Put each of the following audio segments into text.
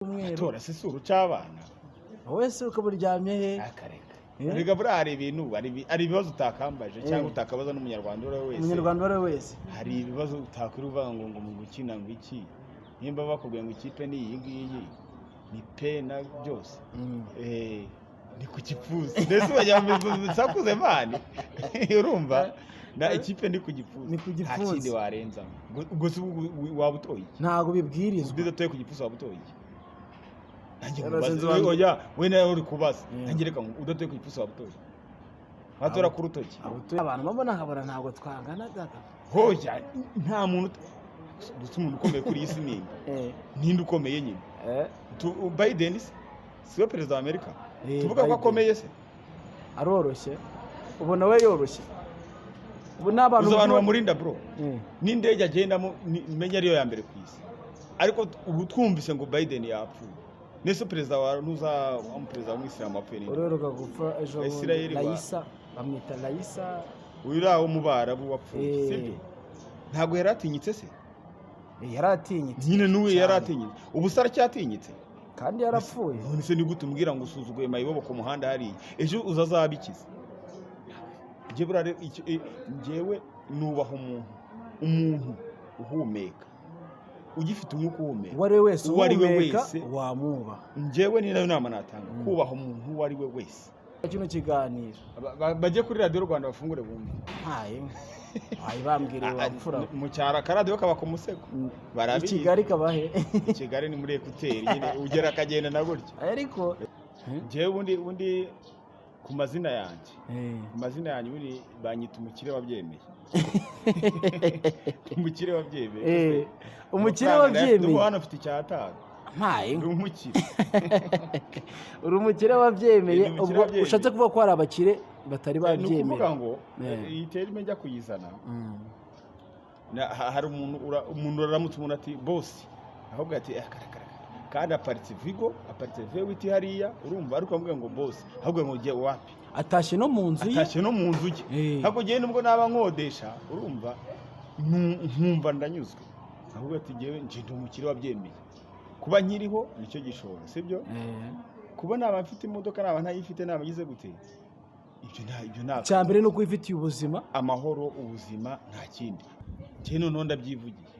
Cyumweru. Tora se si urucabana? Wowe se ukaba uryamye he? Akareka. Eh? Erega buriya hari ibintu, hari ibibazo utakambaje cyangwa Eh. utakabaza n'Umunyarwanda uwo ari we wese. Umunyarwanda uwo ari we wese. Hari ibibazo utakwiriye uvuga ngo mu gukina ngo iki, nimba bakubwiye ngo ikipe ni iyi ngiyi, ni pe na byose. Ni ku gipfunsi mbese, bajya mu sakuze man, urumva na ikipe ni ku gipfunsi. Ni ku Nta gipfunsi. kindi warenzamo. Ubwo se waba utoye iki? Ntabwo bibwirizwa. Udatoye ku gipfunsi waba utoye iki? Nanjye Yarasenze. nkubaze. Oya, we nawe uri kubaza. Nanjye reka ngo udatoye ku gipfunsi waba utoye, watora ku rutoki? Abo abantu babona nkabona ntabwo twanganaga. Hoya, nta muntu gusa, umuntu ukomeye kuri iyi si ninde? Ninde ukomeye nyine? Biden se siwe perezida wa Amerika? Tuvuga ko Biden. akomeye se? Aroroshye, ubona we yoroshye, ubu ni abantu Uzi abantu bamurinda, bro? N'indege agendamo menya ariyo ya mbere ku isi, ariko ubu twumvise ngo Biden yapfuye. Nese perezida wa nuza wa perezida w'umwisilamu wapfuye ninde? Ureruka gupfa ejo bundi. Isirayeli. Layisa, bamwita Layisa. Uriya wo mu Barabu wapfuye. Sibyo? Ntabwo yari atinyitse se? Yari atinyitse. Nyine n'uyu yari Cyane. atinyitse, ubu se aracyatinyitse? Kandi yarapfuye. None se ni gute umbwira ngo usuzuguye mayibobo ku muhanda hariya, ejo uza azabikiza? Njye buriya rero njyewe nubaha umuntu uhumeka, ugifite umwuka uhumeka. Uwo ari we wese Uwo ari we uhumeka wese. wamuba. Njyewe ni nayo nama natanga, kubaha umuntu uwo ari we wese. Kino kiganiro. Bajye kuri Radiyo Rwanda bafungure bumve. Ntaye wayibambwiriye wapfura. Mu cyaro akaradiyo kaba ku musego. I Barabizi. Kigali kabahe? I Kigali ni muri écouteurs nyine, ugera akagenda na gutya. Ariko Njyewe ubundi ku mazina yanjye, ku mazina yanjye ubundi banyita umukire wabyemeye, umukire wabyemeye. Umukire Amafaranga ndayafite, wabyemeye. ubu hano mfite icyatanu. Mpaye. Ndi umukire. Uri umukire wabyemeye. Ndi umukire Ubwo wabyemeye. ushatse kuvuga ko hari abakire batari Ni ukuvuga babyemera? ngo iyi terme njya kuyizana, hari umuntu umuntu aramutse, umuntu ati boss, ahubwo ati "Eh, kare kare kare," kandi aparitse Vigo, aparitse V8 hariya, urumva, ariko amubwira ngo boss, ahubwo ngo ugiye wapi? Atashye no mu nzu ye. Atashye no mu nzu ye. Ntabwo ngewe nubwo naba nkodesha, urumva, nkumva ndanyuzwe, ahubwo ati ngewe nje ndi umukire wabyemeye, kuba nkiriho nicyo gishoro, sibyo? Kuba naba mfite imodoka, naba ntayifite, naba ngize gute, ibyo nta Icya mbere ni uko wifitiye ubuzima. Amahoro, ubuzima, nta kindi. Njye noneho ndabyivugiye,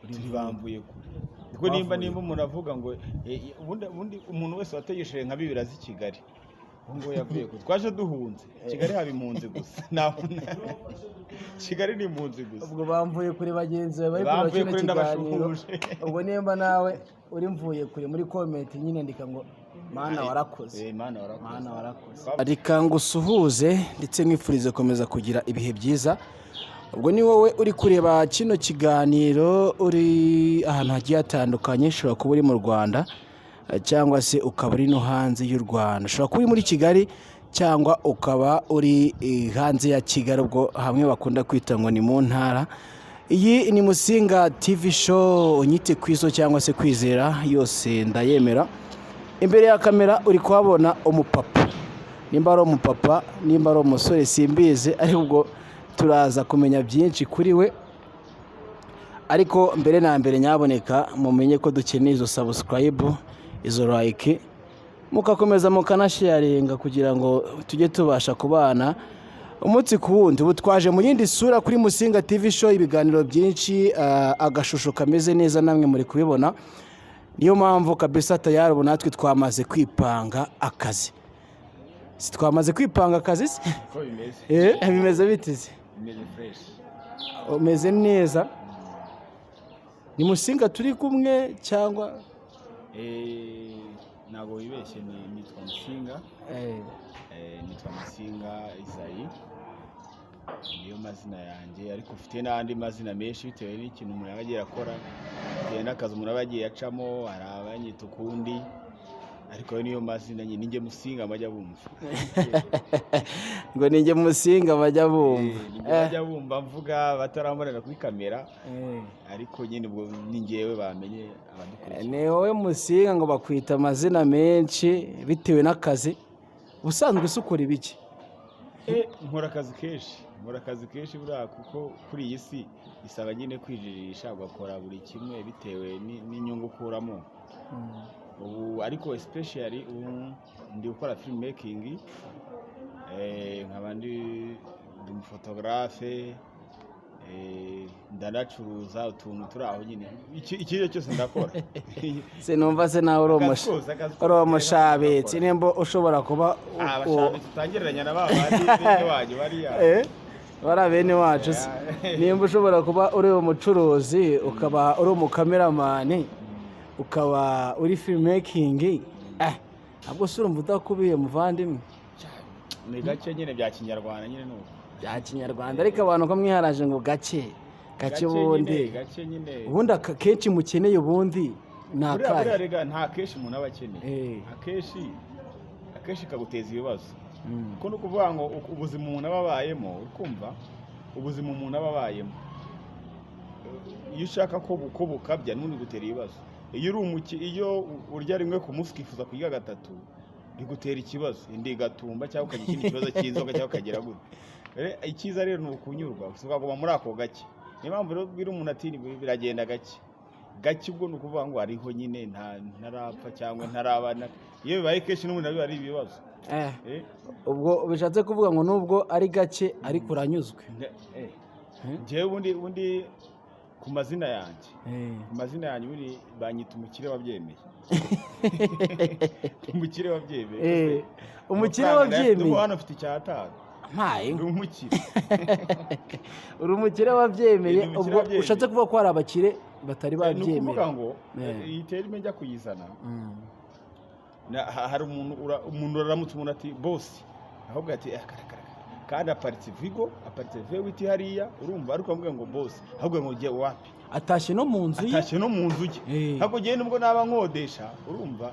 turi bamvuye kure, kuko nimba Bavuye. nimba umuntu avuga ngo ubundi umuntu wese wategesheje nka bibiri azi Kigali, ubu ngubu yavuye kure, twaje duhunze. Kigali haba impunzi gusa. Kigali ni impunzi gusa. Ubwo bamvuye kure bagenzi bawe bari kureba Bamvuye kino kure, kiganiro. ndabashuhuje. Ubwo nimba nawe uri mvuye kure, muri comment nyine ndika ngo "Mana warakoze." Eh, Mana warakoze. Mana warakoze. Reka ngusuhuze ndetse nkwifurize gukomeza kugira ibihe byiza. Ubwo ni wowe uri kureba kino kiganiro uri ahantu hagiye hatandukanye, ushobora kuba uri mu Rwanda cyangwa se ukaba uri no hanze y'u Rwanda, ushobora kuba uri muri Kigali cyangwa ukaba uri hanze ya Kigali, ubwo hamwe bakunda kwita ngo ni mu ntara. Iyi ni Musinga TV Show, unyite Kwizo cyangwa se Kwizera, yose ndayemera. Imbere ya kamera uri kuhabona umupapa, nimba ari umupapa, nimba ari umusore, simbizi, ariko ubwo turaza kumenya byinshi kuri we. Ariko mbere na mbere, nyaboneka mumenye ko dukeneye izo subscribe, izo like, mugakomeza mukanasharinga kugira ngo tujye tubasha kubana umunsi ku wundi. Ubu twaje mu yindi sura kuri Musinga TV Show, ibiganiro byinshi, agashusho kameze neza, namwe muri kubibona. Niyo mpamvu kabisa tayari ubu natwe twamaze kwipanga akazi. Si twamaze kwipanga akazi se? Uko bimeze. Bimeze bite se? Bimeze fresh. Umeze neza. Ni Musinga turi kumwe cyangwa? Ntabwo wibeshye, ni nitwa Musinga. Nitwa Musinga Isayi, niyo mazina yanjye, ariko ufite n'andi mazina menshi bitewe n'ikintu umuntu aba agiye akora, bitewe n'akazi umuntu aba agiye acamo, hari abanyita ukundi, ariko ayo niyo mazina nyine. Ninjye Musinga bajya bumva. Ngo ninjye Musinga bajya bumva. Ninjye bajya bumva mvuga batarambonera kuri kamera, ariko nyine ubwo ni njyewe bamenye abadukurikiye. Ni wowe Musinga, ngo bakwita amazina menshi bitewe n'akazi. Ubusanzwe se ukora ibiki? Nkora akazi kenshi, nkora akazi kenshi buriya, kuko kuri iyi si isaba nyine kwijijisha, ugakora buri kimwe bitewe n'inyungu ukuramo. Ubu ariko especially ubu ndi gukora film making, nkaba ndi umuphotographe, ndanacuruza utuntu turi aho nyine. Iki cyose ndakora. Sinumva se nawe uri Akazi kose, akazi kose uri umushabitsi ndakora. Nimba ushobora kuba Abashabitsi utangereranya na ba bandi bene wanyu bariya. Bari bene wacu se. Nimba ushobora kuba uri umucuruzi, ukaba uri umucameraman, ukaba uri filmmaking, ntabwo se urumva udakubiye, muvandimwe? Ni gake nyine, bya kinyarwanda nyine nuko. Bya kinyarwanda, ariko abantu ko mwiharaje ngo gake gake. Gake nyine, Ubundi gake nyine. Ubundi kenshi mukeneye ubundi ni Buriya akahe? Rega nta kenshi umuntu aba akeneye. Akenshi kaguteza ibibazo. Kuko ni ukuvuga ngo ubuzima umuntu aba abayemo, uri kumva, ubuzima umuntu aba abayemo, iyo ushaka ko bukabya n'ubundi gutera ibibazo. Iyo uri iyo urya rimwe ku munsi ukifuza kurya gatatu, bigutera ikibazo, inda igatumba cyangwa ukagira ikindi kibazo cy'inzoka cyangwa ukagira gute. Icyiza rero ni ukunyurwa, ukaguma muri ako gake. Niyo mpamvu rero ubwira umuntu ati biragenda gake gake, ubwo ni ukuvuga ngo hariho nyine ntarapfa cyangwa ntarabana. Iyo bibaye kenshi n'ubundi biba ari ibibazo. Ubwo bishatse kuvuga ngo nubwo ari gake ariko uranyuzwe? Njyewe ubundi ku mazina yanjye, ku mazina yanjye ubundi banyita umukire wabyemeye, umukire wabyemeye. Umukire Amafaranga ndayafite, wabyemeye. ubu hano mfite icyatanu. Mpaye. Ndi umukire. Uri umukire wabyemeye. Ndi umukire Ubwo wabyemeye. ushatse kuvuga ko hari abakire batari Ni ukuvuga babyemera? ngo iyi terme njya kuyizana, hari umuntu umuntu aramutse umuntu ati boss, ahubwo ati kara kara kandi aparitse Vigo, aparitse V8 hariya, urumva, ariko bamubwira ngo boss, ahubwo ngo ngiye wapi. Atashye no mu nzu ye. Atashye no mu nzu ye. Ntabwo ngewe nubwo naba nkodesha, urumva,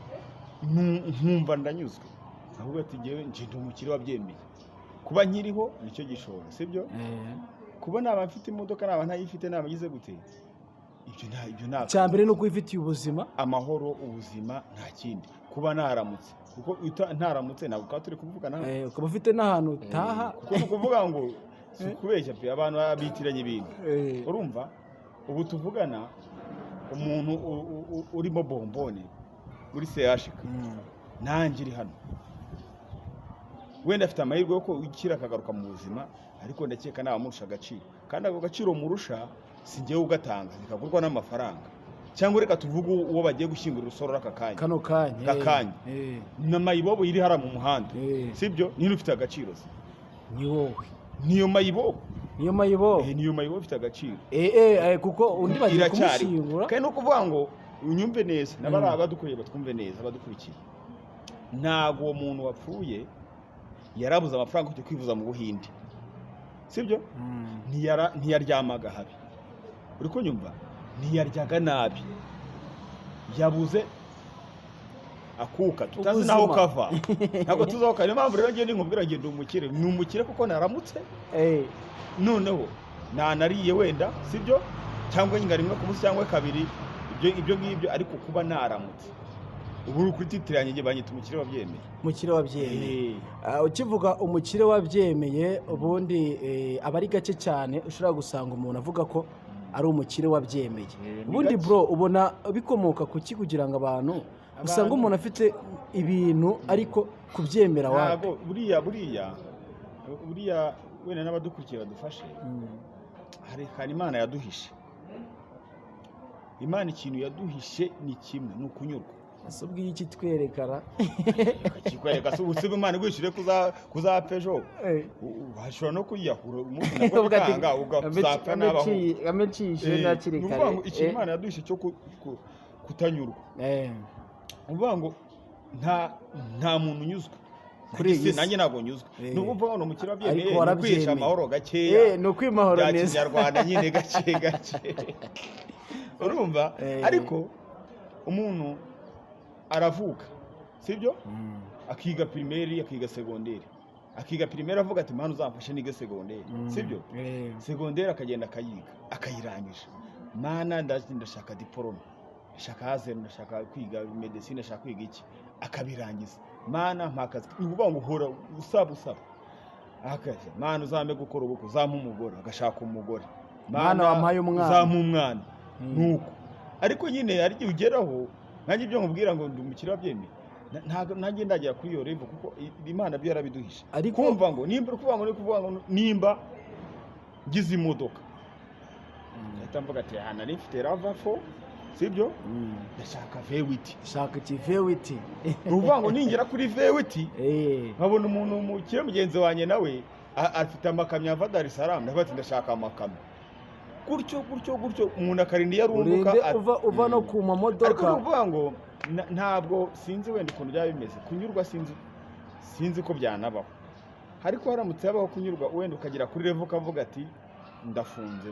nkumva ndanyuzwe, ahubwo ati ngewe nje ndi umukire wabyemeye, kuba nkiriho nicyo gishoro, sibyo? Kuba naba mfite imodoka, naba ntayifite, naba ngize gute, ibyo nta Icya mbere ni uko wifitiye ubuzima. Amahoro, ubuzima, nta kindi, kuba naramutse, kuko ntaramutse ntabwo twaba turi kuvugana hano. Ukaba ufite n'ahantu utaha. Kuko ni ukuvuga ngo si ukubeshya pe, abantu bitiranya ibintu. Urumva, ubu tuvugana umuntu urimo bombone muri CHK, nanjye iri hano, wenda afite amahirwe yo gukira akagaruka mu buzima, ariko ndakeka nabamurusha agaciro, kandi ako gaciro murusha si njyewe ugatanga, bikagurwa n'amafaranga. Cyangwa reka tuvuge uwo bagiye gushyingura urusororo aka kanya. Kano kanya. Aka kanya. Na mayibobo iri hariya mu muhanda, sibyo? Niba ufite agaciro se? Ni wowe. Niyo mayibobo. Niyo mayibobo. Niyo mayibobo ifite agaciro. Kuko undi bagiye Iracyari kumushyingura. Kandi no kuvuga ngo unyumve neza, n'abari abadukuriye batwumve neza, abadukurikiye, ntabwo uwo muntu wapfuye yarabuze amafaranga yo kujya kwivuza mu Buhinde, sibyo? Ntiyaryamaga habi, uri kunyumva? Ntiyaryaga nabi, yabuze akuka tutazi naho Ubuzima. kava, ntabwo tuzi aho kava. Niyo mpamvu rero ngende nkubwira ngende umukire, ni umukire kuko naramutse. Noneho nanariye wenda, sibyo? Cyangwa nka rimwe ku munsi cyangwa kabiri, ibyo ngibyo, ariko kuba naramutse, ubu uri kuri titre yanjye, njye banyita umukire wabyemeye. Umukire wabyemeye. Ukivuga umukire wabyemeye, ubundi aba ari gake cyane ushobora gusanga umuntu avuga ko ari umukire wabyemeye. Ni Ubundi gake. bro, ubona bikomoka ku ki kugira ngo abantu usanga umuntu afite ibintu ariko kubyemera wapi? Ntabwo buriya wenda n'abadukurikiye badufashe. Hari Imana yaduhishe, Imana ikintu yaduhishe ni kimwe, ni ukunyurwa. Ese ubwo iyo ikitwerekana? Kikwereka se? Ubu se Imana igwishyure kuzapfa ejo, washobora no kwiyahura umunsi nabwo Uvuga ati, bikanga, ugazapfa n'abaho. Ambe ncishije hakiri Ni kare. ukuvuga ngo ikintu Imana yaduhishe cyo kutanyurwa, ni ukuvuga ngo nta muntu unyuzwe. Kuri iyi si. Nanjye ntabwo nyuzwe. Ni ukuvuga ngo ni umukire wabyemeye, Ariko ni ukwihisha warabyemeye. amahoro gakeya. Ni ukwimahoro Bya neza. kinyarwanda nyine, gake gake, urumva? Ariko umuntu aravuka, sibyo? Akiga primaire, akiga secondaire, akiga primaire avuga ati Mana uzamfashe nige secondaire, sibyo? Secondaire akagenda akayiga, akayirangije, Mana ndashaka diplôme, ndashaka hazero, ndashaka kwiga medecine, ndashaka kwiga iki, akabirangiza, Mana mpa akazi. Ni ukuvuga ngo uhora usaba, usaba akazi, Mana uzampe gukora ubukwe, uzampe umugore, agashaka umugore. Mana wampaye umwana. Uzampe umwana. Nuko ariko nyine hari igihe ugeraho. Nanjye ibyo nkubwira ngo ndi umukire wabyemeye, ntabwo nanjye ndagera kuri iyo level, kuko Imana byo yarabiduhishe. Ariko kumva ngo nimba uri kuvuga ngo ni kuvuga ngo nimba ngize imodoka, ndahita mvuga ati aha nari mfite RAV4, sibyo? Ndashaka V8. Shaka iki V8. Ni ukuvuga ngo ningera kuri V8, nkabona umuntu mukire mugenzi wanjye nawe afite amakamyo ava Dar es Salaam, ndavuga ati ndashaka amakamyo, gutyo gutyo gutyo, umuntu akarinda iyo arunguka. Urinde uva no ku Ariko mamodoka. Ni ukuvuga ngo ntabwo sinzi wenda ukuntu byaba bimeze kunyurwa, sinzi ko byanabaho, ariko haramutse habaho kunyurwa, wenda ukagera kuri level ukavuga ati ndafunze,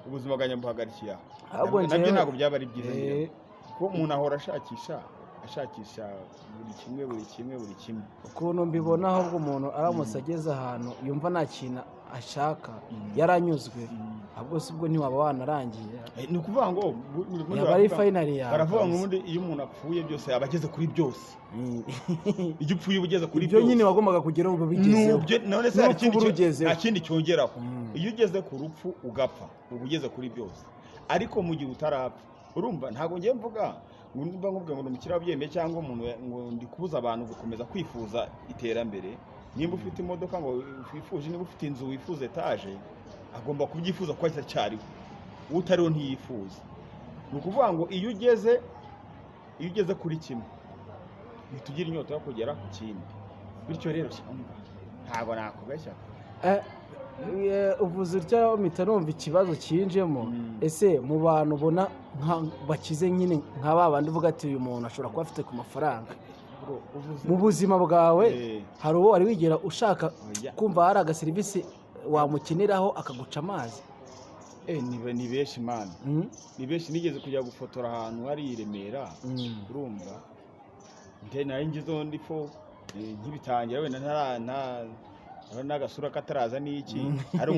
ubuzima bwanjye mbuhagarikiye aha. Ahubwo Nabyo ntabwo byaba ari byiza nyine, kuko umuntu ahora ashakisha, ashakisha buri kimwe, buri kimwe, buri kimwe. Ukuntu mbibona, ahubwo umuntu aramutse ageze ahantu yumva nta kintu ashaka, yaranyuzwe, ahubwo si ubwo ntiwaba wanarangiye? Ni ukuvuga ngo Yaba ari final yawe baravuga ngo kabisa. Ubundi iyo umuntu apfuye byose aba ageze kuri byose. Iyo upfuye uba ugeze kuri Ibyo byose. nyine wagombaga kugeraho uba ubigezeho. Nubyo, none se hari N'urupfu ikindi uba urugezeho. nta kindi cyongeraho. Iyo ugeze ku rupfu ugapfa, uba ugeze kuri byose, ariko mu gihe utarapfa, urumva, ntabwo ngiye mvuga ngo nimba nkubwiye ngo ni umukire wabyemeye cyangwa umuntu ngo ndi kubuza abantu gukomeza kwifuza iterambere. Nimba ufite imodoka ngo wifuje, niba ufite inzu wifuza etaje, agomba kubyifuza kuko aracyariho, utariho ntiyifuza. Ni ukuvuga ngo iyo ugeze kuri kimwe, uhita ugira inyota yo kugera ku kindi. Bityo rero ntabwo nakubeshya. Uvuze utya mpita numva ikibazo kinjemo. Ese mu bantu ubona bakize nyine, nka ba bandi uvuga ati uyu muntu ashobora kuba afite ku mafaranga, Bro, uvuze mu buzima bwawe, hari uwo wari wigera ushaka Oya. kumva hari agaserivisi wamukeneraho akaguca amazi? Ni benshi, man. Ni benshi. Nigeze kujya gufotora ahantu hari i Remera. Urumva, nte nari ngezeho ndifo nkibitangira, wenda ntara nta n'agasura kataraza n'iki, hari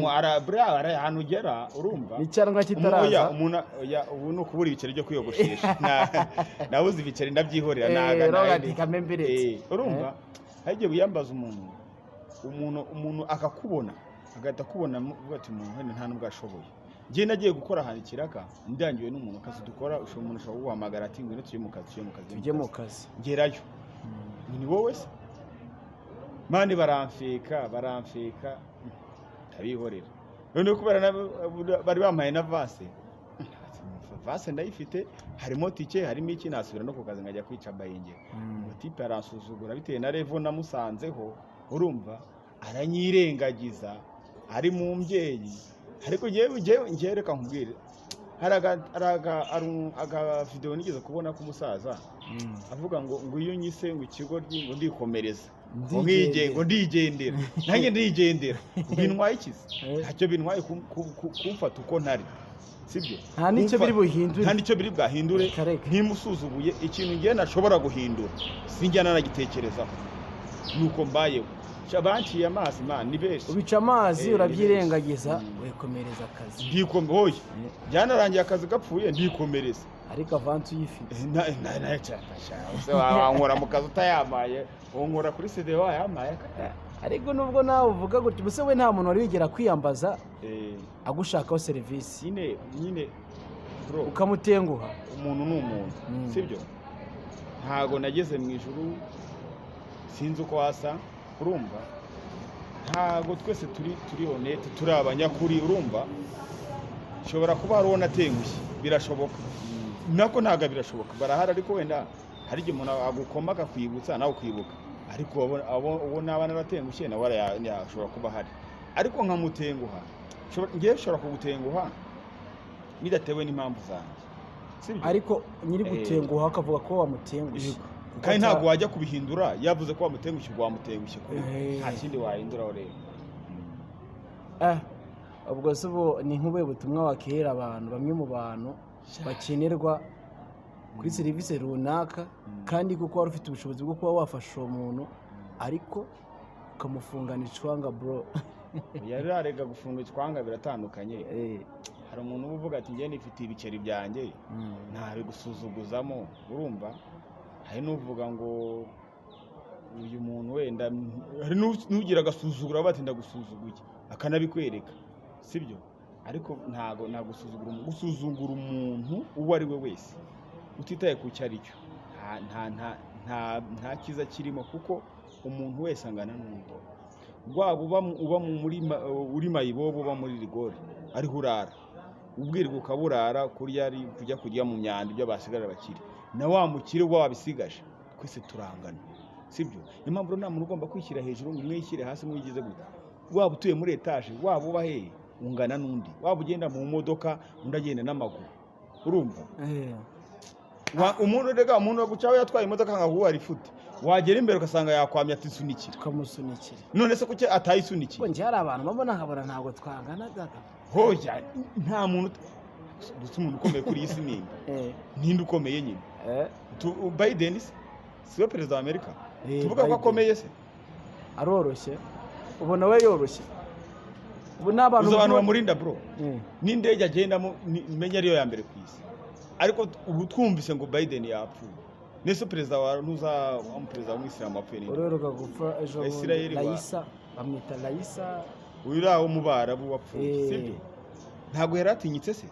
buriya hari ahantu ugera, urumva, N'icyanwa oya, kitaraza. Umuntu, oya, ubu ni ukubura ibiceri byo kwiyogoshesha. Nabuze ibiceri ndabyihorera. Uravuga ati, "Kambe mbiretse." Urumva, hari igihe wiyambaza umuntu akakubona, agahita akubona, uvuga ati umuntu wenda nta nubwo ashoboye. Njye nagiye gukora ahantu ikiraka, ndangiwe n'umuntu akazi dukora, umuntu ushobora kuguhamagara ati ngwino tujye mu kazi, tujye mu kazi, Tujye mu kazi. Ngerayo, ni wowe se man? Baramfeka, baramfeka, ndabihorera. Noneho kubera bari bampaye na avance, avance ndayifite, harimo tike, harimo iki, nasubira no ku kazi nkajya kwica bayingera. Umutipe aransuzugura bitewe na level namusanzeho, urumva, aranyirengagiza ari mu mbyeyi. Ariko njyewe reka nkubwire, hari aga video nigeze kubona k'umusaza avuga ngo iyo unyise ngo ikigoryi, ngo ndikomereza, ngo Ndigendera. ngo ndigendera, nanjye ndigendera. Bintwaye ikizi? Ntacyo bintwaye kumfata uko ntari, sibyo? Nta n'icyo biri buhindure. Nta n'icyo biri bwahindure. Reka, reka. Ntimusuzuguye ikintu ngiye nashobora guhindura, sinjya nanagitekerezaho, nuko mbayeho. Sha, banciye amazi, man, ni benshi. Ubica amazi, Ni urabyirengagiza, benshi. wikomereza akazi. Hoye byanarangiye akazi gapfuye, ndikomereza. Ariko avance uyifite. Use wankora mu kazi utayamaye? Unkora kuri CD wayamaye? Ariko nubwo nawe uvuga gutyo, ubuse we nta muntu wari wigera kwiyambaza agushakaho serivisi Nyine bro, ukamutenguha? Umuntu ni umuntu. Sibyo? Ntago nageze mu ijuru, sinzi uko wasa, urumva, ntago twese turi honnête, turi abanyakuri. Urumva, nshobora kuba hari uwo natengushye, birashoboka nako, ntabwo birashoboka, barahari. Ariko wenda hari igihe umuntu agukoma akakwibutsa nawe ukibuka, ariko uwo naba naratengushye nawe ashobora kuba ahari, ariko nkamutenguha. Ngewe nshobora kugutenguha bidatewe n'impamvu zanjye, sibyo? Ariko nyiri gutenguha akavuga ko wamutengushye. Yego. Kandi ntabwo wajya kubihindura, yavuze ko wamutengushye, ubwo wamutengushye kuri nta kindi wahinduraho rero. Ubwo se ubu ni nk'ubuhe butumwa wakihera abantu, bamwe mu bantu bakenerwa kuri serivisi runaka, kandi kuko wari ufite ubushobozi bwo kuba wafasha uwo muntu, ariko ukamufungana icwanga, bro? Yari arega gufunga icwanga biratandukanye. Hari umuntu uba uvuga ati njye nifitiye ibiceri byanjye, ntabigusuzuguzamo, urumva. Hari n'uvuga ngo uyu muntu wenda, hari n'ugira agasuzuguro bati ndagusuzuguye, akanabikwereka, sibyo? Ariko ntago nagusuzugura. Gusuzugura umuntu uwo ari we wese utitaye ku cyo ari cyo. Nta nta nta nta nta cyiza kirimo, kuko umuntu wese angana n'undi. Waba uba muri uri mayibobo, uba muri rigori ariho urara, ubwirwa ukaburara, kurya ari kujya kurya mu myanda ibyo basigaje abakire, na wa mukire uba wabisigaje, twese turangana, sibyo? Niyo mpamvu rero nta muntu ugomba kwishyira hejuru ngo umwishyire hasi mwigize gutya. Waba utuye muri etaje, waba uba hehe, ungana n'undi. Waba ugenda mu modoka, undi agenda n'amaguru, urumva? Umuntu rega, umuntu wagucaho yatwaye imodoka nka rifute, wagera imbere ugasanga yakwamye ati nsunikira. Tukamusunikira. None se kuki atayisunikiye? Ubwo njye hari abantu mbona nkabona ntabwo twangana dada. Hoya, nta muntu gusa, umuntu ukomeye kuri iyi si ninde? Ninde ukomeye nyine? Biden se siwe perezida wa Amerika? Tuvuga ko Biden. akomeye se? Aroroshye, ubona we yoroshye, ubu ni abantu Uzi abantu bamurinda, bro? N'indege agendamo menya ariyo ya mbere ku isi. Ariko ubu twumvise ngo Biden yapfuye. Nese perezida wa ntuza wa perezida w'umwisilamu wapfuye ninde? Uheruka gupfa ejo bundi, Israel Layisa, bamwita Layisa. Uriya wo mu Barabu wapfuye, sibyo? Ntabwo yari atinyitse se?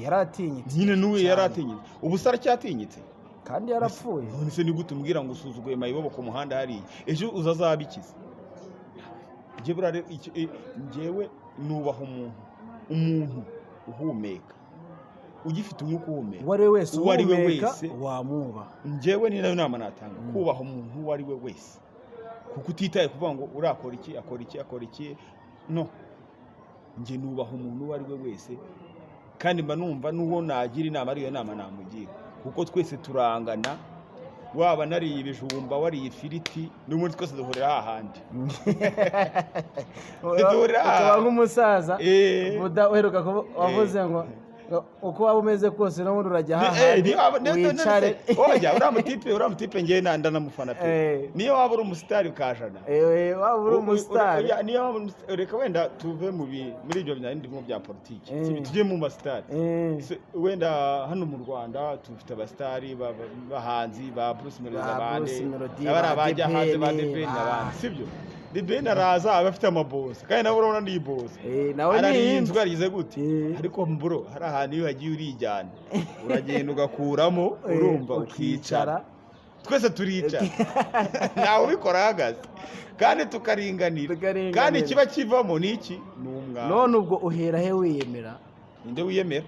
Yari atinyitse. Nyine n'uyu Cyane. yari atinyitse, ubu se aracyatinyitse? Kandi yarapfuye. None se ni gute umbwira ngo usuzuguye mayibobo ku muhanda hariya, ejo uzazabikiza? Njye buriya rero njyewe nubaha umuntu uhumeka, ugifite umwuka uhumeka. Uwo ari we wese Uwo ari we uhumeka wese. Wamuba. Njyewe ni nayo nama natanga, kubaha umuntu uwo ari we wese, kuko utitaye kuvuga ngo urakora iki, akora iki, akora iki. No njye nubaha umuntu uwo ari we wese, kandi mba numva n'uwo nagira inama ariyo nama namugira, kuko twese turangana. Waba nariye ibijumba, wariye ifiriti, n'ubundi twese duhurira hahandi duhurira. Ukaba nk'umusaza Eh. Buda uheruka kuba wavuze ngo uko waba umeze kose n'ubundi urajya hahandi wicare. Oya, uriya mutipe njyewe ndanamufana pe. Niyo waba uri umusitari ukajana Waba uri umusitari. Oya, niyo waba uri reka wenda tuve muri ibyo byari ndimo bya politiki, tujye mu masitari. Wenda hano mu Rwanda dufite abasitari bahanzi ba Bruce Melody, Ba abandi Bruce Melody, abari ba abajya The hanze ba Ben, The Ben n'abandi, sibyo? The Ben araza aba afite amabosi, kandi nawe urabona ni bosi. Nawe ni Ararinzwe, yarigize gute? Eh. Ariko bro, hari ahantu iyo wagiye urijyana, uragenda ugakuramo, urumva, ukicara. Twese turicara, ntawe ubikora ahagaze, kandi tukaringanira. Tukaringanira. Kandi ikiba kivamo ni iki? Ni umwanda. None ubwo uhera he wiyemera? Ninde wiyemera?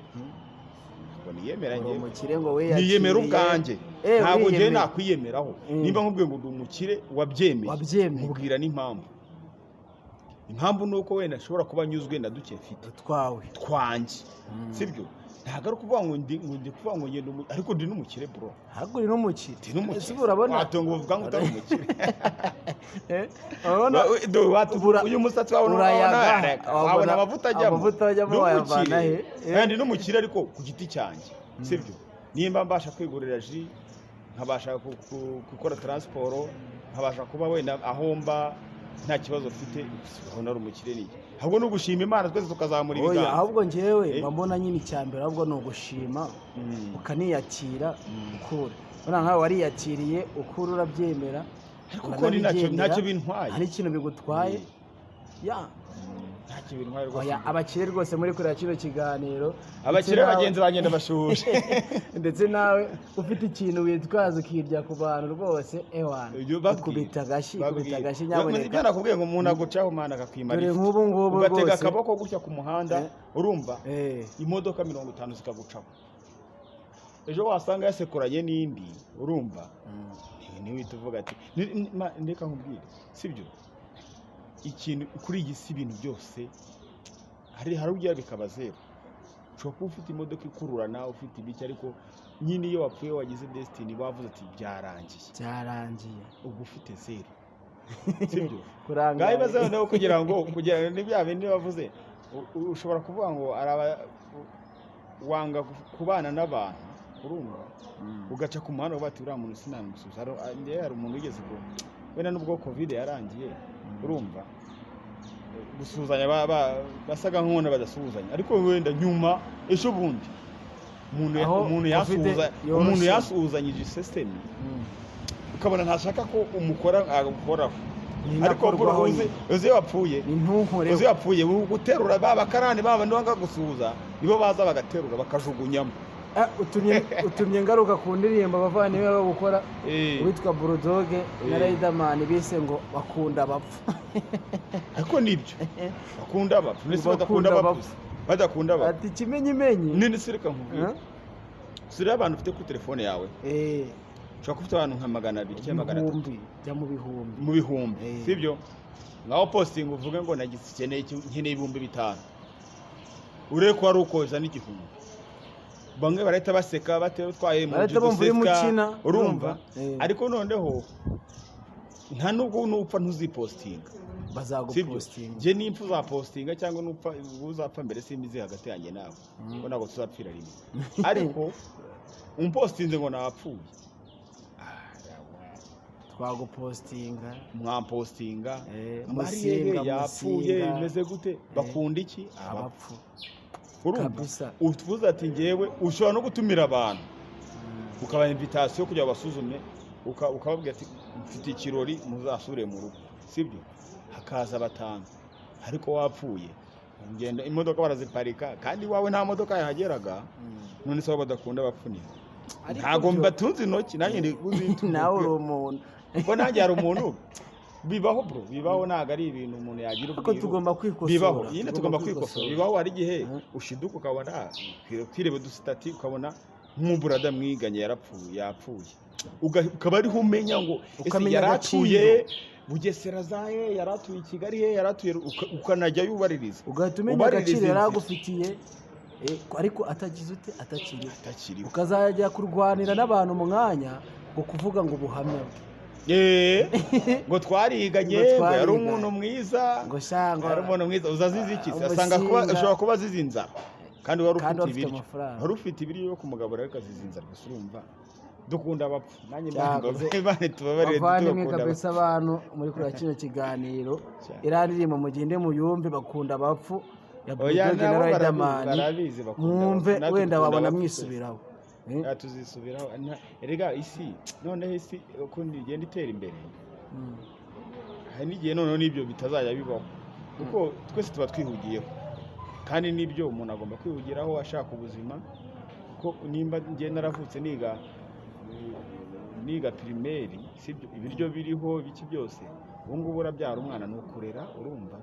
Ntabwo niyemera Uri njyewe. umukire ngo wiyakiriye. Niyemera ubwanjye. Ntabwo njyewe Wiyemera. nakwiyemeraho. Nimba nkubwiye ngo ndi umukire wabyemeye, Wabyemeye. nkubwira n'impamvu. Impamvu ni uko wenda nshobora kuba nyuzwe na duke mfite twawe. Twanjye, sibyo? Ntabwo ari ukuvuga ngo ndi kuvuga ngo ngenda ariko ndi n'umukire, bro. Ahubwo uri n'umukire. Ndi n'umukire. Ese ubu urabona Watunga uvuga ngo utari umukire? Urabona Uyu musatsi wawe urayaga, wabona amavuta ajyamo. Amavuta ajyamo Ndi wayavana umukire. he? Kandi n'umukire ariko ku giti cyanjye, sibyo? Nimba mbasha kwigurira ji, nkabasha gukora transport, nkabasha kuba wenda aho mba nta kibazo mfite, aho nari umukire ni iki? Ahubwo ni ugushima Imana, twese tukazamura Oya, ibiganza. ahubwo njyewe Eh? mba mbona nyine icya mbere ahubwo ni ugushima, ukaniyakira ukura. Urabona nkawe wariyakiriye ukura, urabyemera, Ariko ko ni uranabigendera, ntacyo bintwaye. Nta n'ikintu bigutwaye ya. Ntacyo bintwaye rwose. Oya, abakire rwose muri kureba kino kiganiro, Abakire ndetse nawe- bagenzi banjye ndabashuhuje. Ndetse nawe ufite ikintu witwaza ukirya ku bantu rwose, ewana, Ibyo babwire. ukubita agashyi, ukubita Babwire. agashyi Ibyo nyaboneka. nakubwiye ngo umuntu agucaho, Mana, akakwimara Dore ifu. nk'ubu ngubu Ugatega rwose. akaboko gutya ku muhanda, urumva, imodoka 50 zikagucaho, ejo wasanga yasekuranye n'indi, urumva, ntiwihita uvuga ati reka nkubwire, sibyo? Ikintu kuri iyi si, ibintu byose hari ugera bikaba zeru. Ushobora kuba ufite imodoka ikururana, ufite ibiki, ariko nyine iyo wapfuye, wagize destiny, bavuze ati byarangiye. Byarangiye. Uba ufite zeru, sibyo? Kurangara. Ngaho ibaze noneho kugira ngo ni bya bindi bavuze, ushobora kuvuga ngo araba wanga kubana n'abantu, urumva, ugaca ku muhanda uvuga ati uriya muntu sinamusubiza. Njyewe hari umuntu wigeze ku wenda nubwo Covid yarangiye, urumva, gusuhuzanya basaga nk'ubona badasuhuzanya, ariko wenda nyuma ejo bundi umuntu Aho umuntu Covid yasuhuza yoroshye. Umuntu yasuhuzanyije isesemi, ukabona ntashaka ko umukora agukoraho, Ni ariko nakorwaho uzi nyine. uzi iyo wapfuye, Ni ntunkoreho. uzi iyo wapfuye, guterura ba bakarani ba bandi banga gusuhuza nibo baza bagaterura bakajugunyamo. Utumye ngaruka ku ndirimbo abavandimwe babo gukora, uwitwa Bull Dogg na Riderman bise ngo "Bakunda Abapfu". Ariko nibyo, bakunda abapfu. Ndetse Bakunda badakunda abapfu, abapfu. badakunda abapfu. Ati ikimenyimenyi. None se reka nkubwire, Eh? si rero abantu ufite kuri telefone yawe, ushobora kuba ufite abantu nka 200 cyangwa 300. Ibihumbi, jya mu bihumbi. Mu bihumbi. Sibyo? Ngaho posting uvuge ngo nagize nkeneye 5000, urebe ko wari ukoza n'igihumbi, bamwe barahita baseka batewe utwaye mu Barahita bumva urimo duseka, ukina, urumva? Urumva? Ariko noneho nta nubwo nupfa ntuzipostinga, sibyo? Bazagupostinga. Njye nimpfa uzapostinga, cyangwa nupfa uzapfa mbere simbizi hagati yanjye nawe, ko ntabwo tuzapfira rimwe. Ariko umpostinze ngo napfuye, yawa. Twagupostinga. Mwampostinga. Musinga, Mariye yapfuye. Musinga. Bimeze gute? Bakunda iki? Abapfu. Abapfu. Urumva? Kabisa. Uvuze ati ngewe, ushobora no gutumira abantu, ukabaha invitation kugira ngo basuzume, ukababwira ati mfite ikirori, muzasure mu rugo, sibyo? Hakaza batanu, ariko wapfuye ingendo imodoka baraziparika, kandi iwawe nta modoka yahageraga. None se abo badakunda abapfu? Ariko Ntabwo mbatunze intoki, nanjye ndi kuzitunga. Nawe uri umuntu. Kuko nanjye hari umuntu bibaho, bro, bibaho. Ntabwo ari ibintu umuntu yagira Ariko ubwiru. tugomba kwikosora. Bibaho nyine, tugomba kwikosora. Bibaho, hari igihe Mhm. ushiduka ukabona kwireba udusitati, ukabona nk'umubrother mwiganye yarapfuye, yapfuye. Ukaba ariho umenya ngo ese Ukamenya yaratuye agaciro. Bugesera zahe, yaratuye i Kigali he, yaratuye, ukanajya ubaririza. Ugahita umenya Ubaririza agaciro inzira. yari agufitiye, ariko atagize ute, atakiriho. Atakiriho. Ukazajya kurwanira n'abantu umwanya ngo kuvuga ngo ubuhamya bwe. Ngo twariganye, Ngo ngo yari twariganye. umuntu mwiza. Ngo sha, ngo Yari umuntu mwiza, uza azize iki se? Asanga kuba Umusinga. ashobora kuba azize inzara kandi wari Kandi ufite wari ufite ibiryo. amafaranga. Wari ufite ibiryo yo kumugabura, ariko azize inzara gusa. Urumva, dukunda abapfu nanjye. Cyakoze. Imana tubabarire. Bavandimwe, dukunda kabisa, abantu muri kureba kino kiganiro, Cyane. iriya ndirimbo mugende muyumve, "Bakunda Abapfu" ya Oya, Bull Dogg na nabo Riderman. barabizi, bakunda Mwumve, abapfu. Natwe wenda dukunda wabona abapfu. mwisubiraho. Ya, tuzisubiraho. Erega isi, noneho isi ukuntu igenda itera imbere, hari n'igihe noneho n'ibyo bitazajya bibaho, kuko twese tuba twihugiyeho. Kandi n'ibyo umuntu agomba kwihugiraho ashaka ubuzima, kuko nimba njye naravutse niga primaire, sibyo, ibiryo biriho, ibiki byose, ubu ngubu urabyara umwana ni ukurera, urumva,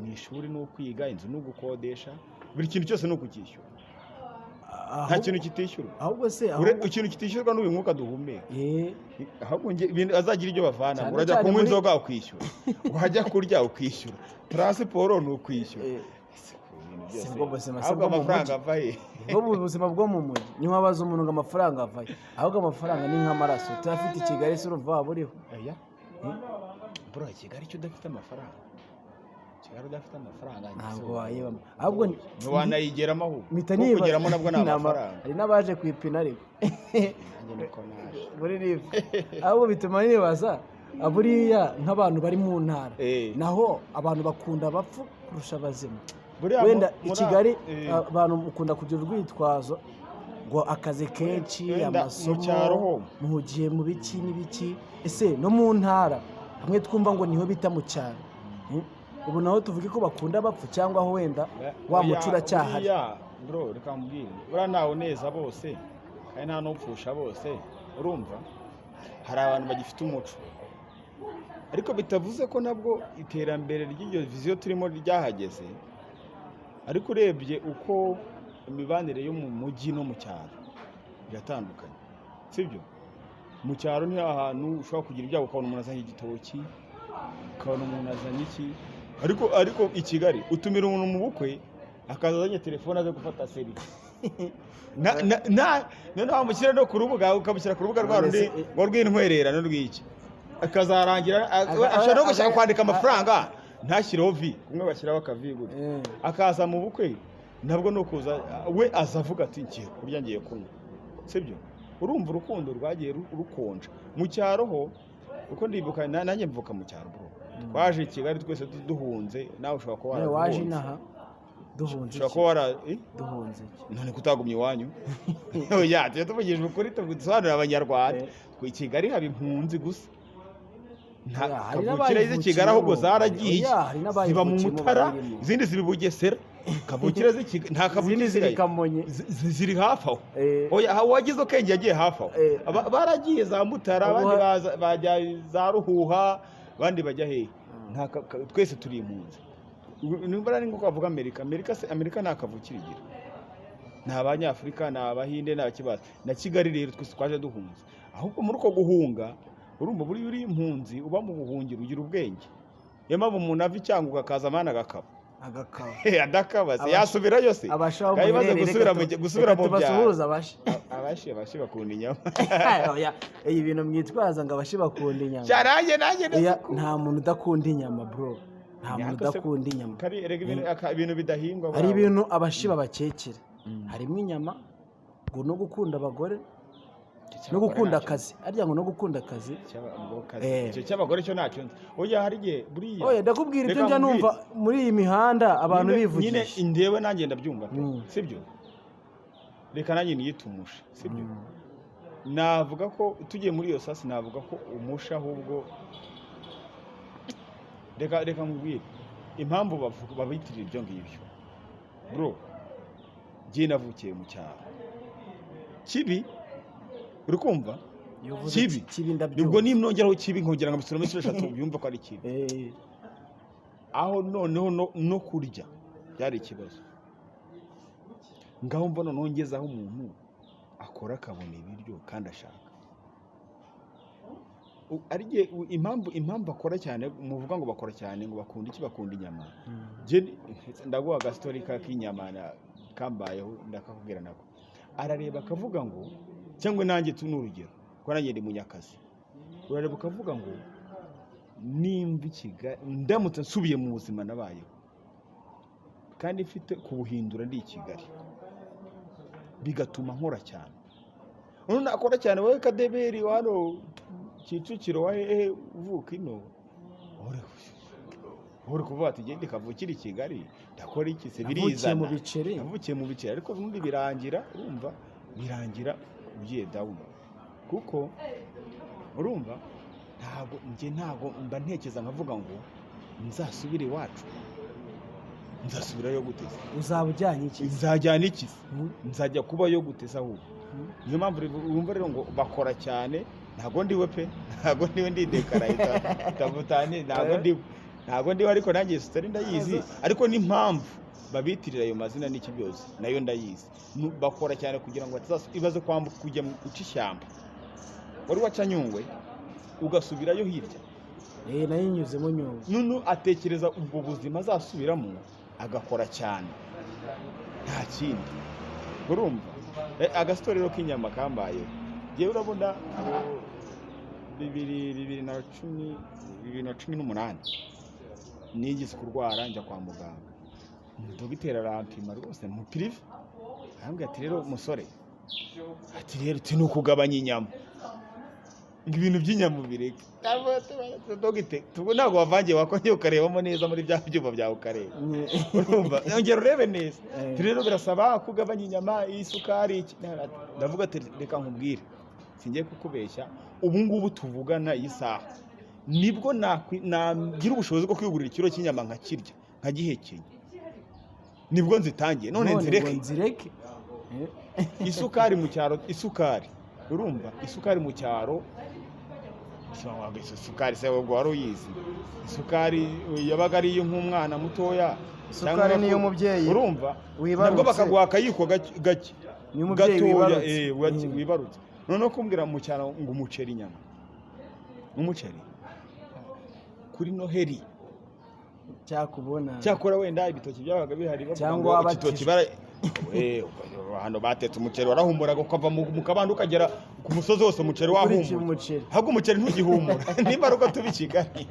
mu ishuri ni ukwiga, inzu ni ugukodesha, buri kintu cyose ni ukucyishyura, nta kintu kitishyurwa. Ahubwo se ahubwo Ikintu kitishyurwa n'uyu mwuka duhumeka. Ahubwo nge ibintu azagira ibyo bavana, Cyane urajya cyane kunywa inzoga ukishyura, wajya kurya ukishyura, transport ni ukwishyura. Ese ku bintu byose, Si bwo buzima, si ahubwo bwo mu amafaranga mujyi. ava he? Bwo mu buzima bwo mu mujyi ntiwabaza umuntu ngo amafaranga avayo, ahubwo amafaranga ni nk'amaraso. Tuyafite i Kigali se urumva waba uriho? Oya bro, Kigali icyo udafite amafaranga, Kigali udafite amafaranga Ntabwo wayibamo, ahubwo ntiwanayigeramo ahubwo. Mpita Kuko nibaza kugeramo nabwo ni amafaranga. Hari n'abaje ku ipine ariko. Nanjye niko naje. Muri live. Ahubwo bituma nibaza, buriya nk'abantu bari mu ntara, naho abantu bakunda abapfu kurusha abazima? Buriya Wenda i Kigali abantu mukunda kugira urwitwazo ngo akazi kenshi, Wenda mu amasomo, cyaro ho. muhugiye mu biki n'ibiki. Ese no mu ntara hamwe twumva ngo niho bita mu cyaro, Ubu naho tuvuge ko bakunda abapfu, cyangwa aho wenda wa Oya, muco uracyahari? Buriya, bro, reka mbwire, buriya ntawe uneza bose kandi nta n'upfusha bose. Urumva, hari abantu bagifite umuco, ariko bitavuze ko nabwo iterambere ry'iyo vision turimo ryahageze. Ariko urebye uko imibanire yo mu mujyi no mu cyaro iratandukanye, sibyo? Mu cyaro ni ahantu ushobora kugira ibyago ukabona umuntu azanye igitoki, ukabona umuntu azanye iki, ariko i Kigali utumira umuntu mu bukwe akaza azanye telefone aze gufata selfie, noneho wamushyira no ku rubuga, ukamushyira ku rubuga rwa rundi ngo rw'intwererano rw'iki, akazarangira ashobora no gushaka kwandika amafaranga ntashyireho vi, kumwe bashyiraho akavi gutya. Akaza mu bukwe nabwo ni ukuza, we aza avuga ati ngiye kurya, ngiye kunywa, sibyo? Urumva urukundo rwagiye rukonja. Mu cyaro ho, kuko ndibuka nanjye mvuka mu cyaro, bro, twaje i Kigali twese duhunze, nawe ushobora kuba Nawe waje waraduhunze. inaha duhunze Ushobora iki? kuba wara Duhunze iki? None kutagumya iwanyu? Oya, tujya tuvugije ukuri, tusobanurira Abanyarwanda. Ku i Kigali haba impunzi gusa. Nta Oya, hari kavukire z'i Kigali ahubwo n'abayivukiyemo. zaragiye, Oya, hari ziba mu n'abayivukiyemo Mutara, bayirimo. izindi ziba i Bugesera. Kavukire z'i Kigali nta kavukire Izindi ziri isigaye. Kamonyi. Ziri hafi aho. Oya, aho uwagize ubwenge yagiye hafi aho. Baragiye za Mutara, Ubu abandi bajya za Ruhuha, abandi bajya hehe. Nta twese turi impunzi. Nimba ari nko kavuga Amerika, Amerika se, Amerika nta kavukire igira. Ni Abanyafurika, ni Abahinde, ni abakibaza. Na Kigali rero twese twaje duhunze. Ahubwo muri uko guhunga, urumva buriya uri impunzi uba mu buhungiro ugira ubwenge. Niyo mpamvu umuntu ava i Cyangugu akaza amana agakaba. Agakaba. Adakaba se yasubirayo se? Abasha Kandi ibaze muherere, gusubira reka gusubira reka mu byaro. tubasuhuze abashi. Abashi bakunda inyama. Oya, ibi bintu mwitwaza ngo abashi bakunda inyama. Cyaranjye nanjye Oya, ndazikunda. nta muntu udakunda inyama, bro. Nta muntu Ariko se- udakunda inyama. Kari erega ibintu bidahingwa Hari bwawe. ibintu abashi babakekera. Harimo inyama, ngo no gukunda abagore, no gukunda akazi. Arya ngo no gukunda akazi. Icyo cy'abagore cyo ntacyo nzi. Oya, hari igihe buriya. Oya, ndakubwira ibyo Reka njya nkubwire. numva muri iyi mihanda abantu Nyine bivugisha. Ndewe nanjye ndabyumva pe. Sibyo? Reka nanjye niyitumushe, sibyo? Navuga ko tugiye muri iyo sasi, navuga ko umusha ahubwo reka nkubwire impamvu babitirira ibyo ngibyo. Bro, njye navukiye mu cyaro kibi, uri kumva? Iyo uvuze Kibi. kibi ndabyumva. Nibwo nimnongeraho kibi nkongera nkabisubiramo inshuro 3 byumva ko ari kibi. Aho noneho no kurya byari ikibazo. Ngaho mbona noneho ngeze aho umuntu akora akabona ibiryo kandi ashaka. Ari igihe impamvu akora cyane, muvuga ngo bakora cyane ngo bakunda iki, bakunda inyama. Njye ndaguha agasitori k'inyama kambayeho, ndakakubwira nako. Arareba akavuga ngo, cyangwa nanjye tu ni urugero, kuko nanjye ndi munyakazi. Urareba ukavuga ngo nimba i Kigali ndamutse nsubiye mu buzima nabayeho kandi mfite kubuhindura ndi i Kigali, bigatuma nkora cyane. None nakora cyane wowe kadeberi hano Kicukiro wa hehe uvuka ino, uri kuvuga ati gende kavukire i Kigali ndakora iki se, Navukiye birizana. mu biceri. Navukiye mu biceri, ariko ubundi birangira, urumva birangira ugiye down, kuko urumva ntabwo njye ntabwo mba ntekereza nkavuga ngo nzasubire iwacu, nzasubirayo gute se? Uzaba ujyanye iki? Nzajyana iki se? Nzajya kubayo gute se ahubwo? Niyo mpamvu wumva rero ngo bakora cyane. Ntabwo ndiwe pe, ntabwo ndiwe, ndidekaraye tavutanye, ntabwo ndiwe, ntabwo ndiwe, ariko nanjye sitari ndayizi, ariko n'impamvu babitirira ayo mazina n'iki byose nayo ndayizi. Bakora cyane kugira ngo ibaze kwambuka kujya mu guca ishyamba wari waca Nyungwe ugasubirayo hirya. Nayo inyuzemo Nyungwe. Nunu atekereza ubwo buzima azasubiramo agakora cyane, nta kindi. Urumva agasitori rero k'inyama kambayeho. Njyewe urabona 2010, 2018 nigeze kurwara njya kwa muganga, dogiteri arampima rwose mu privé, arambwira ati rero musore, ati rero uti ni ukugabanya inyama, ngo ibintu by'inyama ubireke. Dogiteri, ubwo ntabwo wavangiye, wakongera ukarebamo neza muri bya byuma byawe ukareba, urumva ongera urebe neza. Ati rero birasaba kugabanya inyama, isukari, iki. Ndavuga ati reka nkubwire, singiye kukubeshya, ubu ngubu tuvugana iyi saha nibwo nagira ubushobozi bwo kwigurira ikiro cy'inyama nkakirya nkagihekenya, nibwo nzitangiye none ngo nzireke. Nzireke. Isukari mu cyaro, isukari, urumva isukari mu cyaro, isukari se ubwo wari uyizi? Isukari yabaga ari iyo nk'umwana mutoya Isukari cyangwa ni iy'umubyeyi urumva wibarutse. Nabwo bakaguha akayiko gake gake Ni iy'umubyeyi gatoya, wibarutse. wibarutse. Noneho kumbwira mu cyaro ngo umuceri, inyama umuceri kuri Noheli Cyakubona. Cyakora wenda ibitoki byabaga bihari, bavuga Cyangwa ngo wabatijwe. igitoki bara hano batetse umuceri warahumuraga ukava mu kabande ukagera ku musozi wose umuceri Ukurikiye wahumura. umuceri. Ahubwo umuceri ntugihumura, nimba ari uko tuba i Kigali,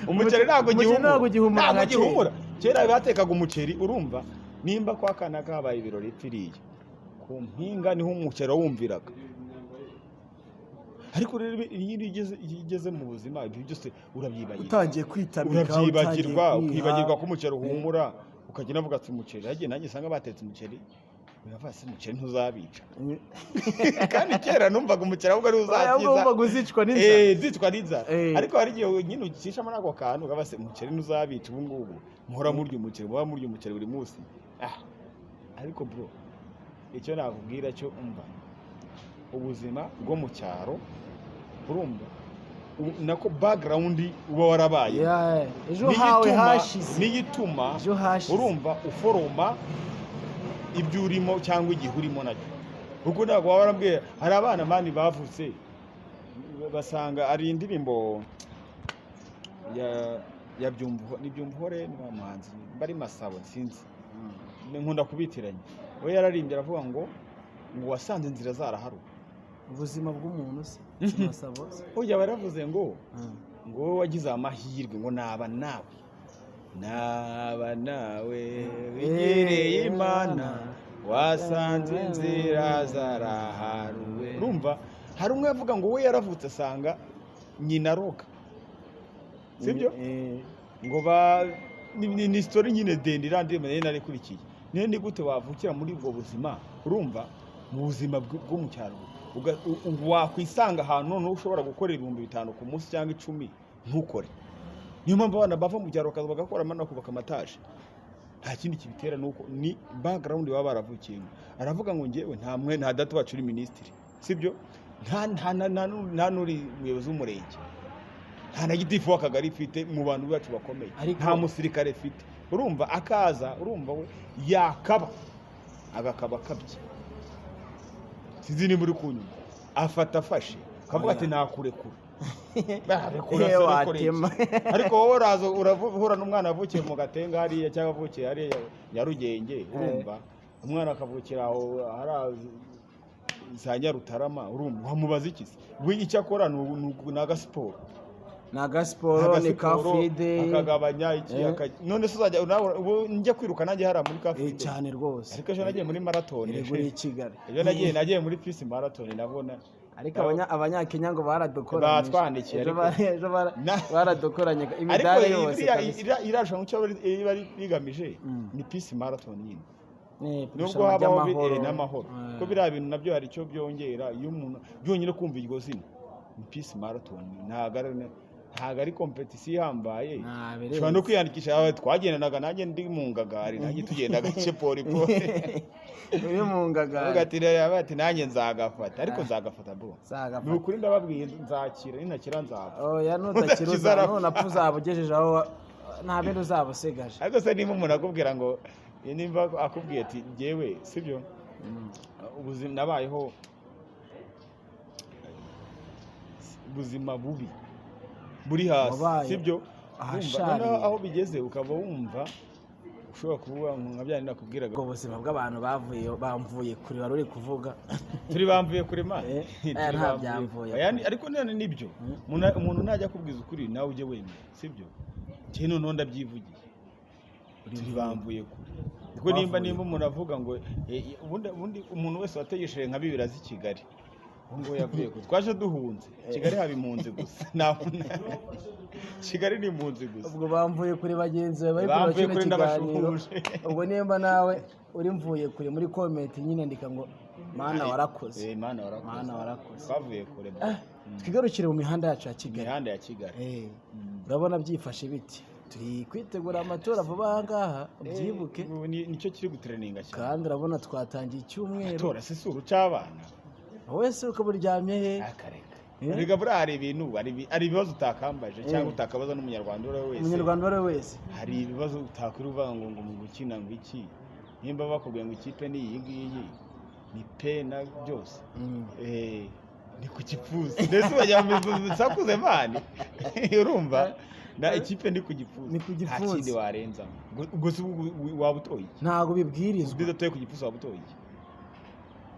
umuceri ntabwo Umuceri ugihumura. ntabwo ugihumura Ntabwo nka kera. ugihumura. Kera batekaga umuceri, urumva nimba kwa kana kabaye ibirori pfiriye ku mpinga niho umuceri wumviraga. Ariko rero iyo ugeze mu buzima ibyo byose urabyibagirwa. Utangiye kwitamika, Urabyibagirwa, utangiye kwiha. ukibagirwa ko umuceri uhumura, ukagenda uvuga ati umuceri hagiye nanjye usanga batetse umuceri. Uravuga se umuceri ntuzabica? Kandi kera numvaga umuceri ahubwo ari Oya, uzakiza. wumvaga uzicwa n'inzara. Nzicwa n'inzara. Ariko hari igihe nyine ucishamo n'ako kantu, ukavuga se umuceri ntuzabica? Ubu ngubu muhora murya umuceri, muba murya umuceri buri munsi. Ariko bro, icyo nakubwira cyo, umva, ubuzima bwo mu cyaro, urumva, nako background uba warabaye Yeah, ejo hawe hashize. N'igituma Ejo hashize. urumva uforoma ibyo urimo cyangwa igihe urimo nacyo, kuko ntabwo waba warambwiye. Hari abana man bavutse basanga ari indirimbo ya Byumvuhore, ni Byumvuhore, ni wa muhanzi bari Masabo, sinzi, nkunda kubitiranya. We yararimbye aravuga ngo wasanze inzira zaraharuwe. Ubuzima bw'umuntu se si Masabo se? Ujya baravuze ngo wowe wagize amahirwe, ngo naba nawe, naba nawe wigereye Imana, wasanze inzira zaraharuwe. Urumva, hari umwe avuga ngo we yaravutse asanga nyina aroga, sibyo? Ngo ba ni story nyine ndende, iriya ndirimbo nari narikurikiye. Niyo ni gute wavukira muri ubwo buzima, urumva, mu buzima bwo mu cyaro, wakwisanga ahantu noneho ushobora gukora 5000 ku munsi cyangwa 10 ntukore. Niyo mpamvu abana bava mu byaro bakaza bagakora amana bakubaka amataje. Nta kindi kibitera, ni uko ni background baba baravukiyemo. Aravuga ngo njyewe nta mwe, nta data wacu uri minisitiri, sibyo? Nta n'uri umuyobozi w'umurenge, nta na gitifu w'akagari mfite mu bantu bacu bakomeye, nta musirikare mfite. Urumva, akaza, urumva, we yakaba agakaba akabye, sinzi niba uri kunyuma, afata afashe akavuga ati nakurekura. Barekura se, rekura iki? Watema. Ariko wowe uraza urahura n'umwana wavukiye mu Gatenga hariya, cyangwa avukiye hariya Nyarugenge, urumva, umwana akavukira aho hari za Nyarutarama, urumva wamubaza iki se? We icyo akora ni agasiporo. Ni agasiporo, ni Agasiporo, Car Free Day. Akagabanya iki, none se uzajya nawe ubu njya kwiruka nanjye hariya muri Car Free Day? Cyane rwose. Ariko ejo nagiye muri marathon. Erega uri i Kigali. Ejo nagiye muri Peace Marathon, nabona Ariko Abanyakenya ngo baradukoranye. Batwandikiye, Ejo ariko baradukoranye ariko imidari yose iriya kabisa. iriya rushanwa icyo riba rigamije ni Peace Marathon nyine, nubwo Irushanwa habaho ry'amahoro. N'amahoro, kuko biriya bintu nabyo hari icyo byongera iyo umuntu byonyine kumva iryo zina ni Peace Marathon. Ntabwo ari competition ihambaye. Nta Ushobora no kwiyandikisha. Aba twagendanaga, nanjye ndi mu ngagari, nanjye tugenda gake pori pori. Uri mu Avuga ngagari. ati reba, ati nanjye nzagafata, ariko nzagafata bro. Nzagafata. Ni ukuri ndababwiye, nzakira, ninakira nzapfa. Oya, nutakira Udakiza arapfa. nunapfa uzaba ugejeje aho nta bintu uzaba usigaje. Ariko se niba umuntu akubwira ngo, nimba akubwiye ati njyewe, sibyo, ubuzima nabayeho, ubuzima bubi buri hasi, Wabaye sibyo? Urumva, ahasharira. noneho aho bigeze ukaba wumva ushobora kuvuga ngo nka bya nakubwiraga. Ubwo buzima bw'abantu bavuye bamvuye kure wari uri kuvuga. Turi bamvuye kure man. Turi Nta bamvuye. byamvuye. Oya, ariko none nibyo, umuntu najya akubwiza ukuri nawe ujye wemera, sibyo? Njye noneho ndabyivugiye, turi bamvuye kure, kuko nimba Bavuye. nimba umuntu avuga ngo ubundi umuntu wese wategesheje nka bibiri azi Kigali, ubu ngubu yavuye kure. Twaje duhunze Kigali, haba impunzi gusa. Kigali ni impunzi gusa. Ubwo bamvuye kure bagenzi bawe bari kureba Bamvuye kino kure, kiganiro. ndabashuhuje. Ubwo nimba nawe uri mvuye kure, muri comment nyine andika ngo "Mana warakoze." Mana warakoze. Mana warakoze. Twavuye kure bro. Twigarukire mu mihanda yacu ya Kigali. Imihanda ya Kigali. Urabona byifashe biti? Turi kwitegura amatora vuba aha ngaha, ubyibuke. Ubu nicyo kiri gutrendinga cyane. Kandi urabona twatangiye icyumweru. Amatora se si urucabana? Wowe se ukaba uryamye he? Akareka. Erega buriya hari ibintu, hari ibibazo utakambaje cyangwa utakabaza n'Umunyarwanda uwo ari we wese. Umunyarwanda uwo ari we wese. Hari ibibazo utakwiriye uvuga ngo mu gukina ngo iki, nimba bakubwiye ngo ikipe ni iyi ngiyi, ni pe na byose. Ni ku gipfunsi, ndetse bajya mu bisakuze man, urumva, na ikipe ni ku gipfunsi. Ni ku Nta gipfunsi. kindi warenzamo. Ubwo se waba utoye iki? Ntabwo bibwirizwa. Udatoye ku gipfunsi waba utoye iki?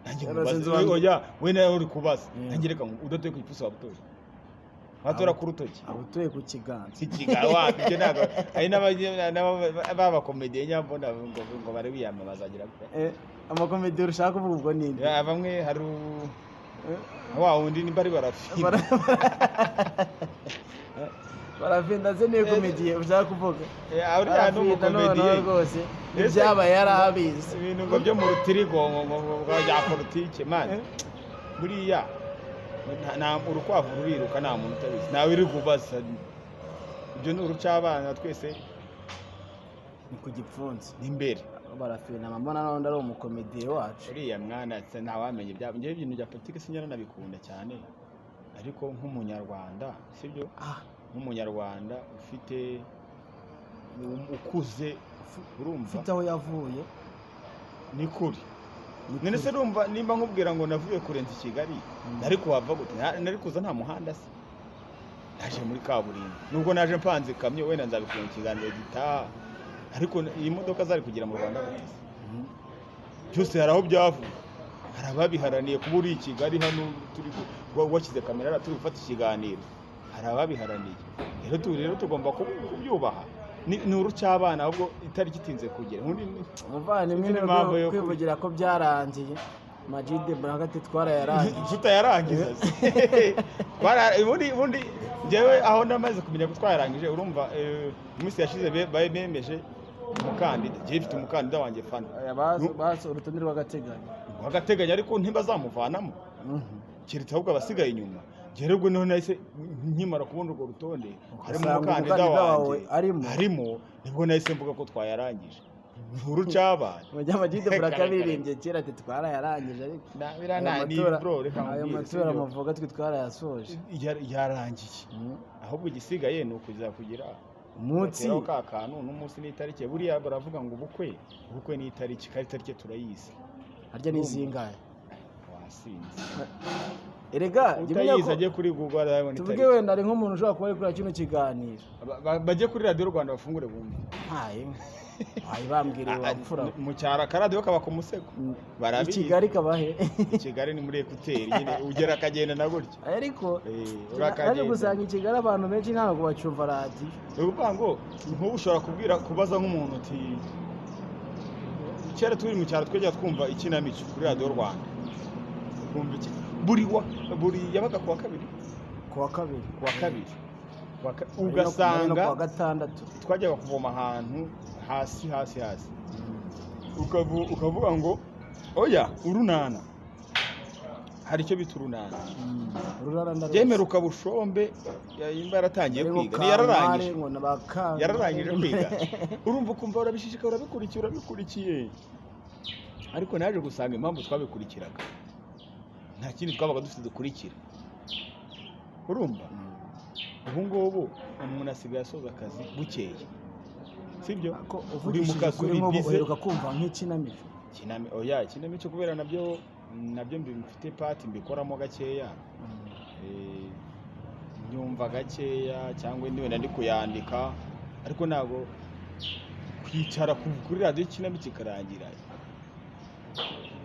Nanjye Yarasinze. nkubaze. Oya, we nawe uri kubaza. Nanjye reka ngo udatoye ku gipfunsi waba utoye, watora ku rutoki? Aba utuye ku kiganza. Ikiga wapi, ibyo ntabwo hari n'abakomediye nyambona ngo bari wiyamamaza agira gute. Amakomedi ushaka kuvuga ubwo ni nde? Ya, bamwe hari wa wundi nimba ari barafina. Barafinda se niyo comédien ushaka kuvuga? Uriya ni Barafinda noneho umukomediye. rwose. Ese- Ibyabaye yari abizi. Ibintu ngo byo mu rutirigongo ngo bya politike, man, buriya urukwavu ruriruka, nta muntu utabizi, ntawe uri kubaza. Ibyo ni urucabana twese. Ni ku gipfunsi. Ni imbere. Barafinda mama nanone ari umukomediye wacu. Uriya mwana se ntawamenya ibyabo. Njyewe ibintu bya politike sinyaranabikunda cyane, ariko nk'umunyarwanda, sibyo? Ah. Nk'umunyarwanda ufite ukuze, urumva, Ufite aho yavuye. Ni kuri Ni none se kure. Urumva nimba nkubwira ngo navuye kurenza i Kigali, nari kuhava gute? Nari kuza nta muhanda se? Naje muri kaburimbo, nubwo naje mpanze ikamyo, wenda nzabikora mu kiganiro gitaha, ariko iyi modoka zari kugera mu Rwanda gute se? Byose hari aho byavuye, hari ababiharaniye. Kuba uri i Kigali hano turi washyize kamera hariya turi gufata ikiganiro, hari ababiharaniye. Rero rero tugomba kubyubaha. Ni urucabana, ahubwo itariki itinze kugera. Ubundi Umuvandimwe sinzi ni n'impamvu yo kwivugira ko byarangiye. Majide Buraka twarayarangiye. Tutayarangiza se? Ubundi njyewe aho namaze kumenya ko twayarangije, urumva, mu minsi yashize bemeje umukandida. Njyewe mfite umukandida wanjye fana. Aya, bazi urutonde rw'agateganyo. W'agateganyo, ariko ntibazamuvanamo, keretse ahubwo abasigaye inyuma. Njye rero ubwo niho nahise nkimara kubona urwo rutonde harimo Ugasanga umukandida umukandida wawe wanjye arimo. Harimo, nibwo nahise mvuga ko twayarangije. Urucabana. Majide Buraka Kare, kare. biririmbye kera ati twarayarangije, ariko Biriya ayo ni bro, reka ayo nkubwire, matora sibyo? muvuga twe twarayasoje. Yarangiye. Ahubwo igisigaye ni ukuza kugira Umunsi. bateraho ka kantu n'umunsi n'itariki. Buriya baravuga ngo ubukwe ni itariki, kandi itariki turayizi. Harya ni zingahe? Wasinze. Erega jya umenya Utayizi ko ajye kuri Google arabona tuvuge itariki. wenda ari nk'umuntu ushobora kuba ari kureba kino kiganiro. Bajye kuri Radiyo Rwanda bafungure bumve. Ntaye wayibambwiriye wapfura. Mu cyaro akaradiyo kaba ku musego. I Barabizi. Kigali kabahe? I Kigali ni muri écouteurs nyine, ugera akagenda na gutya. Ariko naje urakagenda. gusanga i Kigali abantu benshi ntabwo bacyumva radiyo. Ni ukuvuga ngo nk'ubu ushobora kubwira, kubaza nk'umuntu uti kera turi mu cyaro twajya twumva ikinamico kuri Radiyo Rwanda, twumva iki buri wa buri yabaga kuwa kabiri. Kuwa kabiri. Kuwa kabiri. Ari no Ugasanga kuwa gatandatu. twajyaga kuvoma ahantu hasi hasi hasi, ukavuga ngo oya, urunana, hari icyo bita urunana. Urunana ndaruzi. Byemera ukabushombe yimba yaratangiye Hariho kwiga, yararangije. Kampare, ngo na ba Kampare. Yararangije kwiga, urumva, ukumva urabishishika, urabikurikiye, urabikurikiye. Ariko naje gusanga impamvu twabikurikiraga nta kindi twabaga dufite dukurikira, urumva. Ubu ngubu umuntu asigaye asoza akazi bukeye, sibyo? Ko Uri mu uvugishije kazi, ukuri, uri nk'ubu busy. uheruka kumva nk'ikinamico? Oya, ikinamico kubera nabyo mfite part mbikoramo gakeya. Nyumva gakeya cyangwa indi wenda ndi kuyandika, ariko ntabwo kwicara kuri radiyo ikinamico ikarangira,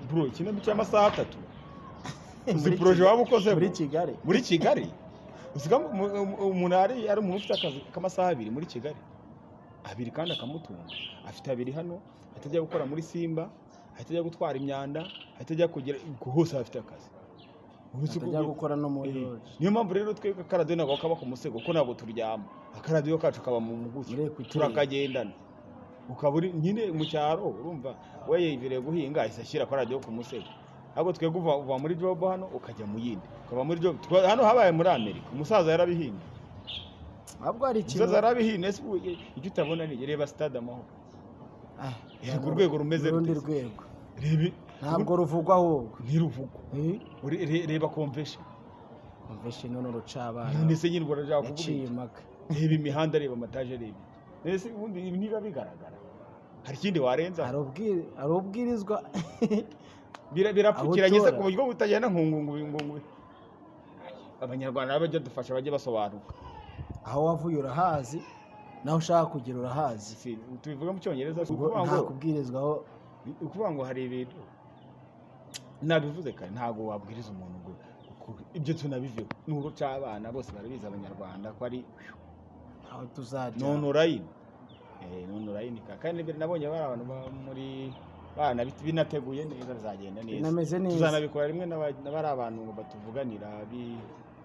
bro. Ikinamico y'amasaha 3, uzi Muri projet Kigali- waba ukoze muri Kigali. Muri Kigali, uzi ko umuntu ari umuntu ufite akazi k'amasaha 2 muri Kigali, 2 kandi akamutunga, afite 2 hano, ahita ajya gukora muri Simba, ahita ajya gutwara imyanda, ahita ajya kugira hose afite akazi. Uretse Atajya gukora no muri loge. Niyo mpamvu rero twebwe akaradiyo ntabwo kaba ku musego, kuko ntabwo turyama. Akaradiyo kacu kaba mu mugufi. Muri écouteurs. Turakagendana, ukaba uri nyine mu cyaro, urumva, we yivireye guhinga ahise ashyira akaradiyo ku musego. Ahubwo twebwe uva muri job hano ukajya mu yindi, ukava muri job. Hano habaye muri Amerika, umusaza yarabihinduye. Ahubwo hari ikintu Umusaza yarabihinduye. Ese ubu icyo utabona ni reba Stade Amahoro. Ah, Reba urwego rumeze urundi rute se? rwego. Reba. Ntabwo ruvugwa ahubwo. Ntiruvugwa. Reba convention. Convention none urucabana. None se nyine ubwo urashaka kuvuga Yaciye iki? impaka. Reba imihanda, reba amataje, reba iki. None se ubundi ibi niba bigaragara, hari ikindi warenza? Hari ubwirizwa. Birapfukiranye se Aho ku buryo butagenda nkungu ngungu. Abanyarwanda bajya dufasha, bajye basobanuka. Aho wavuye urahazi, naho ushaka kugera urahazi. Si tubivuga mu Cyongereza, si Ubwo ukuvuga nta ngo kubwirizwaho. Ni ukuvuga ngo hari ibintu nabivuze kare, ntabwo wabwiriza umuntu ngo ibyo tunabiveho. Ni urucabana, bose barabizi, Abanyarwanda ko ari Aho tuzajya. None urayini, none urayini kandi mbere nabonye bari abantu muri bana binateguye neza, bizagenda neza. Binameze neza. Tuzanabikora rimwe n'abari abantu ngo batuvuganira.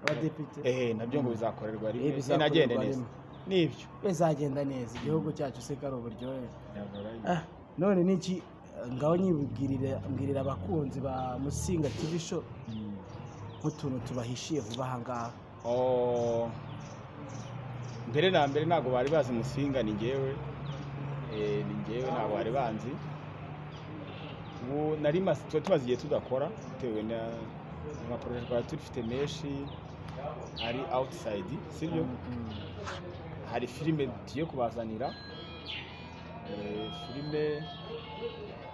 Abadepite. Nabyo ngo bizakorerwa rimwe. Bizakorerwa Nagende neza. rimwe. Nibyo. Bizagenda neza, igihugu cyacu se ko ari uburyohe. None niki ngaho nyibwirire, mbwirira abakunzi ba Musinga TV Show nk'utuntu tubahishiye vuba aha ngaha. Oh, mbere na mbere ntabwo bari bazi Musinga, ni njyewe. Ni njyewe, ntabwo bari banzi. Ubu nari maze, tuba tumaze igihe tudakora bitewe na amaprojets twari dufite menshi ari outside, sibyo? Hari filime tugiye kubazanira, filime,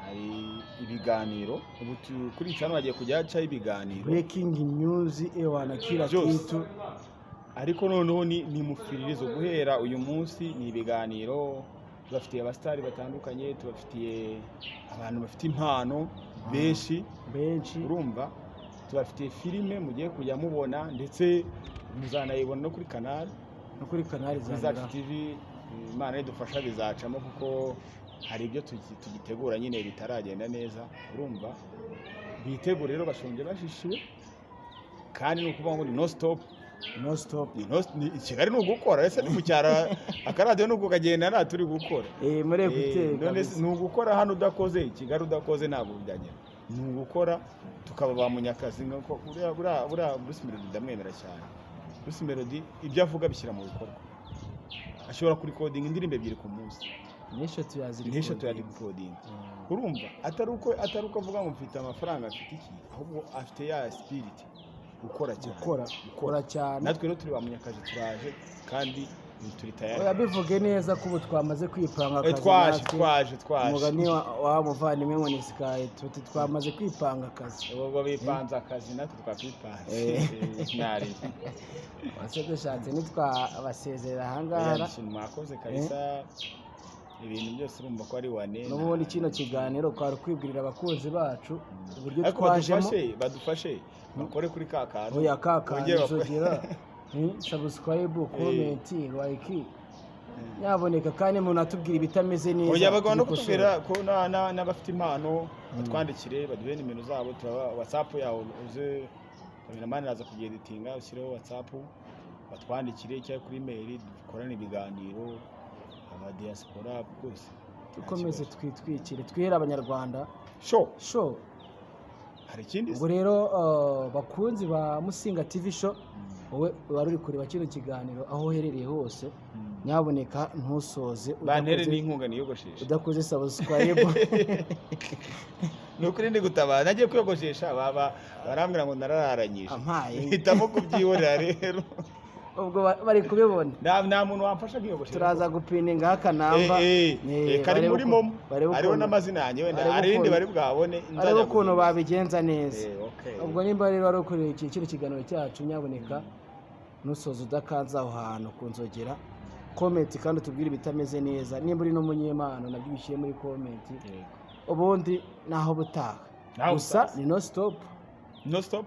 hari ibiganiro. Ubu kuri channel hagiye kujya hacaho ibiganiro. Breaking news, ewana, kila Byose. kitu. Ariko noneho ni mufiririzo, guhera uyu munsi ni ibiganiro. Tubafitiye abasitari batandukanye, tubafitiye abantu bafite impano benshi. Benshi. Urumva, tubafitiye filime mugiye kujya mubona, ndetse muzanayibona no kuri Canal. No kuri Canal. Kuri Zacu TV. Imana nidufasha bizacamo, kuko hari ibyo tugitegura nyine bitaragenda neza. Urumva, bitegure rero, bashonje bashishiwe, kandi ni ukuvuga ngo ni no stop. No stop. Ni no, i Kigali ni ugukora, ese ni mu cyaro akaradiyo ni uko kagenda, nta turi gukora. Muri écouteurs. None se ni ugukora hano udakoze, i Kigali udakoze ntabwo byagera. Ni ugukora tukaba ba munyakazi, nkuko buriya Bruce Melody ndamwemera cyane. Bruce Melody ibyo avuga bishyira mu bikorwa, ashobora kurikodinga indirimbo ebyiri ku munsi. N'eshatu yaziri. N'eshatu yarikodinga. Urumva, atari uko avuga ngo mfite amafaranga, afite iki, ahubwo afite ya spirit, gukora cyane. Gukora, gukora cyane. Natwe rero turi ba munyakazi, turaje kandi turi tayari. Oya, bivuge neza ko ubu twamaze kwipanga akazi Twaje. natwe. Twaje, twaje. Umugani wa muvandimwe ngo ni Sky, tuti twamaze kwipanga akazi. Ubu bipanze akazi, natwe twakwipanze. Ntari. Wase dushatse ntitwabasezerera ahangaha. Ikintu mwakoze kabisa, ibintu byose urumva ko ari wane. N'ubundi kino kiganiro kwari ukwibwirira abakunzi bacu uburyo Ariko twajemo. badufashe bakore kuri ka kantu. Oya, ka kantu. Bongere bakore. Inzogera, subscribe, comment, like, nyaboneka, kandi umuntu atubwira ibitameze neza Oya, bagomba no tubikosore. kutubwira ko n'abafite impano batwandikire, baduhe nimero zabo, turaba WhatsApp yawe, uze cameraman araza kubyeditinga ushyireho WhatsApp, batwandikire cyangwa kuri email, dukorane ibiganiro, aba diaspora rwose nta Dukomeze kibazo. twitwikire, twihere Abanyarwanda Show. Show. Hari ikindi se? Ubwo rero bakunzi ba Musinga TV Show, wowe wari uri kureba kino kiganiro aho uherereye hose, nyaboneka ntusoze Bantere n'inkunga niyogosheshe. udakoze subscribe. Ni ukuri ndi gutabara, nagiye kwiyogoshesha baba barambwira ngo narararanyije. Ampaye. Mpitamo kubyihorera rero. Ubwo bari kubibona. Nta muntu wamfasha kwiyogoshesha. Turaza gupiningaho akanamba. Kari barebe muri momo, barebe hariho n'amazina yanjye, wenda barebe hari irindi bari bwabone barebe nzajya ukuntu guhindura. babigenza neza. Okay. Ubwo nimba rero wari ukoreye iki kino kiganiro cyacu, nyaboneka ntusoze udakanze aho hantu ku nzogera, comment, kandi utubwire ibitameze neza. Nimba uri n'umunyempano nabyo ubishyire muri comment. Yego. Ubundi naho butaha. Naho Gusa ubutaha. ni no stop. No stop.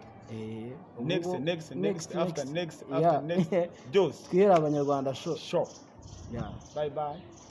Next, next, next, after next, after next, byose. Twihere Abanyarwanda show. Show. Yeah. Bye bye.